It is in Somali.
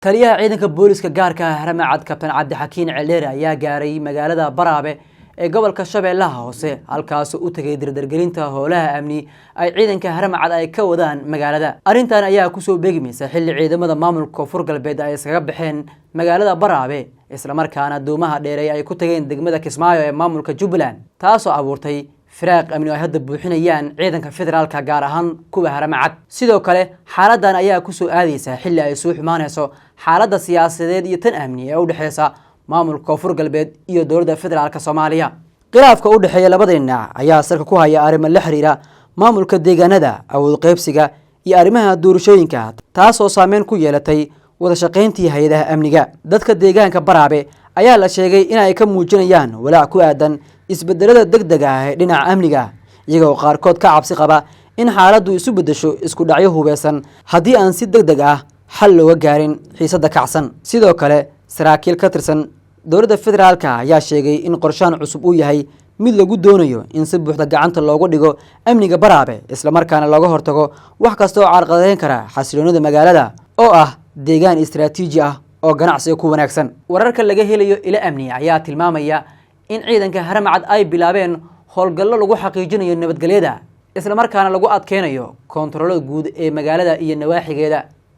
Taliyaha ciidanka booliska gaarka ah Haramcad, Kabtan Cabdixakiin Celdheere, ayaa gaaray magaalada Baraabe ee gobolka Shabeellaha Hoose, halkaasoo u tegay dardargelinta howlaha amni ay ciidanka Haramcad ay ka wadaan magaalada. Arrintan ayaa kusoo beegmaysa xilli ciidamada maamulka Koonfur Galbeed ay iskaga baxeen magaalada Baraabe, islamarkaana doomaha dheereey ay ku tageen degmada Kismaayo ee maamulka Jubbaland, taasoo abuurtay firaaq amni oo ay hadda buuxinayaan ciidanka federaalka, gaar ahaan kuwa Haramcad. Sidoo kale xaaladan ayaa kusoo aadeysa xilli ay soo xumaanayso xaaladda siyaasadeed iyo tan amni ee u dhexeysa maamulka Koonfur Galbeed iyo dowladda federaalka Soomaaliya. Khilaafka u dhexeeya labada dhinac ayaa salka ku haya arrimo la xiriira maamulka deegaanada, awood qaybsiga iyo arrimaha doorashooyinka, taasoo saameyn ku yeelatay wada shaqayntii hay-adaha amniga. Dadka deegaanka Baraabe ayaa la sheegay in ay ka muujinayaan walaac ku aadan isbedelada degdega ah ee dhinaca amniga, iyagoo qaarkood ka cabsi qaba in xaaladdu isu beddesho isku dhacyo hubeysan haddii aan si deg deg ah xal looga gaarin xiisadda kacsan. Sidoo kale saraakiil ka tirsan dowladda federaalka ayaa sheegay in qorshahan cusub uu yahay mid lagu doonayo in si buuxda gacanta loogu dhigo amniga Baraabe, islamarkaana looga hortago wax kasta oo carqaladeyn kara xasiloonida magaalada oo ah deegaan istaraatiiji ah oo ganacsiga ku wanaagsan. Wararka laga helayo ilo amni ayaa tilmaamaya in ciidanka Haramcad ay bilaabeen howlgallo lagu xaqiijinayo nabadgelyada, islamarkaana lagu adkeynayo koontaroolada guud ee magaalada iyo nawaaxigeeda.